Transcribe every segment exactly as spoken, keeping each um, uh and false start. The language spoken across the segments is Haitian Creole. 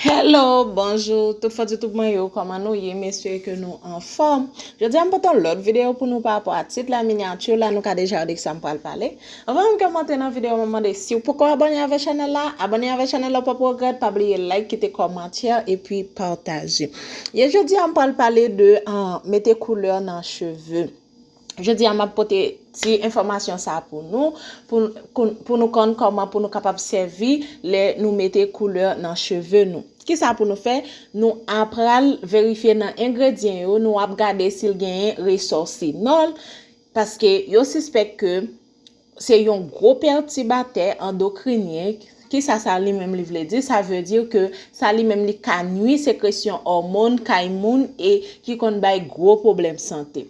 Hello, bonjou, tout fans YouTube mwen yo, kòman nou ye? M espere ke nou anfòm. Jodi a m pote yon lòt videyo pou nou pa rapò a tit la, minyati la, nou ka deja wè de kisa m pral pale. Anvan menm ke m antre nan videyo, mwen mande si w poko abòne avèk chanèl la, abòne avèk chanèl la, w pap regrèt, pa bliye like, kite kòmantè, epi pataje. Ye jodi a m pral pale de uh, mete koulè nan cheve. Jodi a m ap pote ti enfòmasyon sa pou nou, pou, pou, pou nou konn kòman pou nou kapab sèvi lè nou mete koulè nan cheve nou. Kisa pou nou fè? Nou apral verifye nan engredyan yo, nou ap gade si l genyen resòsinòl, paske yo sispèk ke se yon gwo pètibatè andokrinyen. Kisa sa li menm li vle di? Sa vle di ke sa li menm li ka nwi sekresyon òmòn kay moun e ki konn bay gwo pwoblèm sante.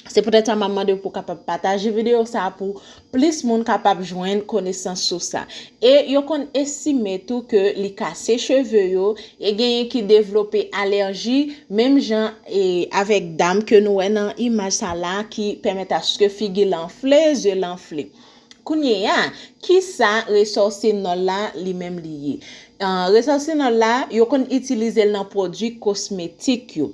Se poutèt sa m ap mande w pou w kapab pataje videyo sa a pou plis moun kapab jwenn konesans sou sa. E yo konn estime tou ke li kase cheve yo e genyen ki devlope alèji, menm jan e avèk dam ke nou wè nan imaj sa la ki pèmèt aske figi l anfle, zye l anfle. Kounye a, kisa resòsinòl la li menm li ye? Uh, resòsinòl la, yo konn itilize l nan pwodui kosmetik yo.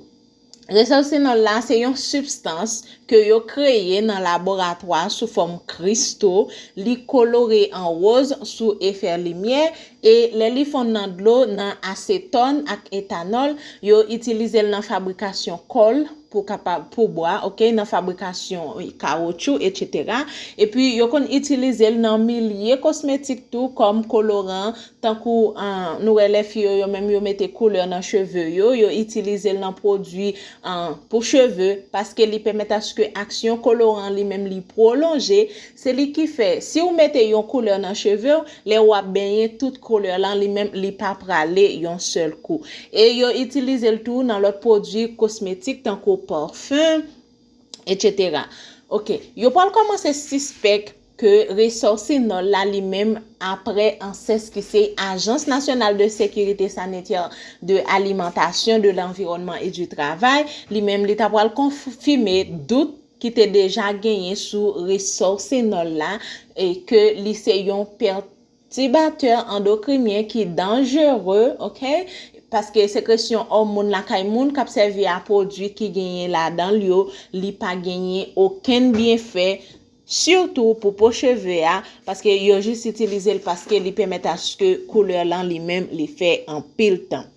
Resòsinòl la se yon sibstans ke yo kreye nan laboratwa sou fòm kristo, li kolore an woz sou efè limyè, e lè li fonn nan dlo, nan asetòn ak etanòl, yo itilize l nan fabrikasyon kòl pou kapab pou bwa, ok, nan fabrikasyon kawotchou, etsetera. Epi yo konn itilize l nan milye kosmetik tou kòm koloran, tankou uh, nou wè lè fi yo, yo menm yo mete koulè nan cheve yo, yo itilize l nan pwodui uh, pou cheve, paske li pèmèt aske aksyon koloran li menm li pwolonje. Se li ki fè, si w mete yon koulè nan cheve w, lè w ap benyen, tout koulè lan li menm li pa prale yon sèl kou. E yo itilize l tou nan lòt pwodui kosmetik tankou pafen, etsetera. Ok, yo pral kòmanse sispèk ke resòsinòl la li menm, aprè ansès ki se Agence Nationale de Sécurité Sanitaire de l'Alimentation, de l'Environnement et du Travail, li menm li ta pral konfime dout ki te deja genyen sou resòsinòl la e ke li se yon pètibatè andokrinyen ki danjere, ok? Paske sekresyon òmòn lakay moun k ap sèvi a pwodui ki genyen ladan l yo, li pa genyen okenn byenfè, sitou pou po cheve a, paske yo jis itilize l paske li pèmèt aske koulè lan li menm li fè anpil tan.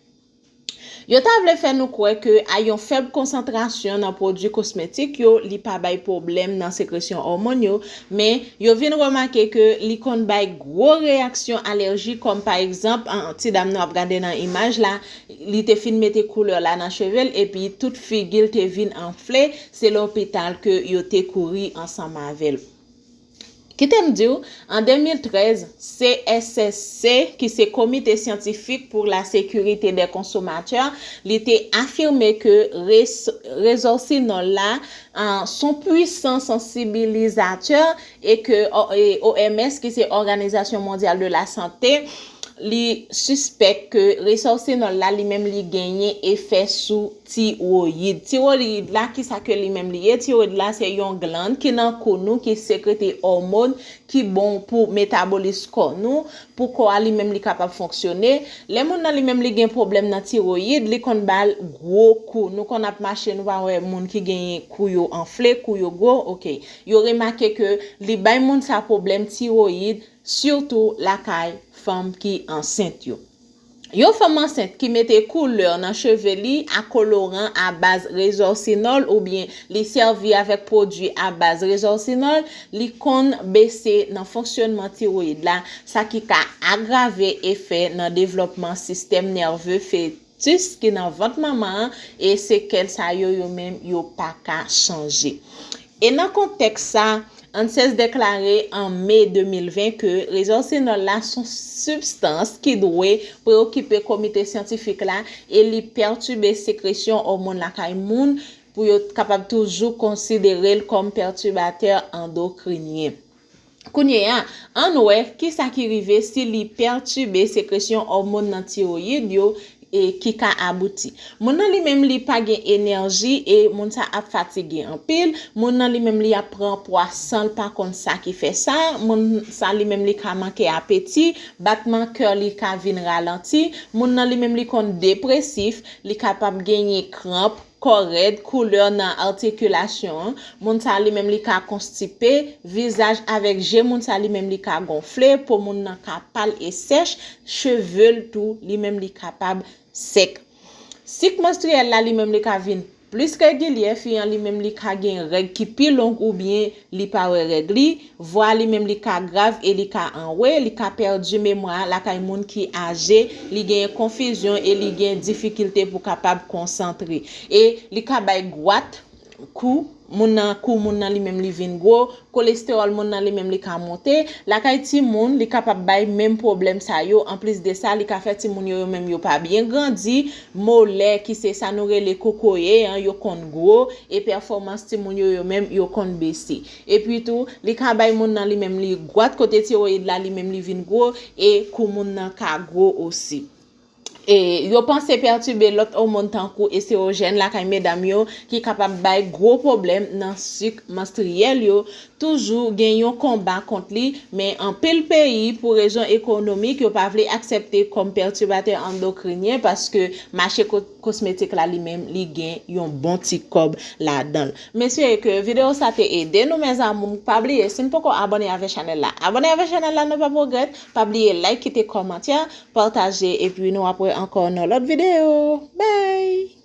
Yo ta vle fè nou kwè ke a yon fèb konsantrasyon nan pwodui kosmetik yo, li pa bay pwoblèm nan sekresyon òmòn yo, men yo vin remake ke li konn bay gwo reyaksyon alèji, kòm pa egzanp, an, ti dam nou ap gade nan imaj la, li te fin mete koulè la nan cheve l, epi tout figi l te vin anfle, se lopital ke yo te kouri ansanm avè l. Kite m di w, an de mil trèz, C S S C, ki se Komite Syantifik pour la Sécurité des Consommateurs, li te afime ke res, resòsinòl la uh, s on pwisan sansibilizatè e ke O M S, ki se Òganizasyon Mondyal de la Sante, li sispèk ke resòsinòl la li menm li genyen efè sou tiwoyid. Tiwoyid la, kisa ke li menm li ye? Tiwoyid la se yon glann ki nan kou nou ki sekrete òmòn ki bon pou metabolis kò nou, pou kò a li menm li kapab fonksyone. Lè moun nan li menm li gen pwoblèm nan tiwoyid, li konn ba l gwo kou. Nou konn ap mache, nou pa wè moun ki genyen kou yo anfle, kou yo gwo, ok. Yo remake ke li bay moun sa pwoblèm tiwoyid, sitou lakay fanm ki ansent yo. Yon fanm ansent ki mete koulè nan cheve li a koloran a baz rezòsinòl oubyen li sèvi avèk pwodui a baz rezòsinòl, li konn bese nan fonksyònman tiwoyid la, sa ki ka agrave efè nan devlòpman sistèm nève fetis ki nan vant manman an, e sekèl sa yo, yo menm, yo pa ka chanje. E nan kontèks sa, ANSES deklare an me de mil ven ke rezòsinòl la s on sibstans ki dwe preokipe komite syantifik la e li pètibe sekresyon òmòn lakay moun pou yo kapab toujou konsidere l kòm pètibatè andokrinyen. Kounye a, ann wè kisa ki rive si li pètibe sekresyon òmòn nan tiwoyid yo, e ki ka abouti. Moun nan li menm li pa gen enèji e moun sa ap fatige anpil. Moun nan li menm li ap pran pwa san l pa konn sa ki fè sa. Moun sa li menm li ka manke apeti, batman kè li ka vin ralanti. Moun nan li menm li konn depresif, li kapab genyen kranp, kò rèd, koulè nan atikilasyon an. Moun sa li menm li ka konstipe, vizaj avèk je moun sa li menm li ka gonfle, po moun nan ka pal e sèch, cheve l tou li menm li kapab sèk. Sik manstriyèl la li menm li ka vin plis regilye, fi an li menm li ka gen règ ki pi long oubyen li pa wè règ li, vwa li menm li ka grav e li ka anwe, li ka pèdi memwa lakay moun ki aje, li gen konfizyon e li gen difikilte pou kapab konsantre. E li ka bay gwat, kou, moun nan kou moun nan li menm li vin gwo, kolestewòl moun nan li menm li ka monte. Lakay timoun, li kapab bay menm pwoblèm sa yo. Anplis de sa, li ka fè timoun yo yo menm yo pa byen grandi, molè ki se sa nou rele kokoye an, yo konn gwo, e pèfòmans timoun yo yo menm yo konn bese. Epi tou, li ka bay moun nan li menm li gwat kote tiwoyid la li menm li vin gwo, e kou moun nan ka gwo osi. E yo panse pètibe lòt òmòn tankou estrojèn lakay medam yo ki kapab bay gwo pwoblèm nan sik manstriyèl yo. Toujou gen yon konba kont li, men anpil peyi, pou rezon ekonomik, yo pa vle aksepte kòm pètibatè andokrinyen paske mache ko- kosmetik la li menm li gen yon bon ti kòb ladan l. M espere ke videyo sa te ede nou, mes amours. Pa bliye, si n poko abòne avèk chanèl la, abòne avèk chanèl la, nou p ap regrèt. Pa bliye like, kite kòmantè, pataje, epi nou ap wè ankò nan lòt videyo. Bye!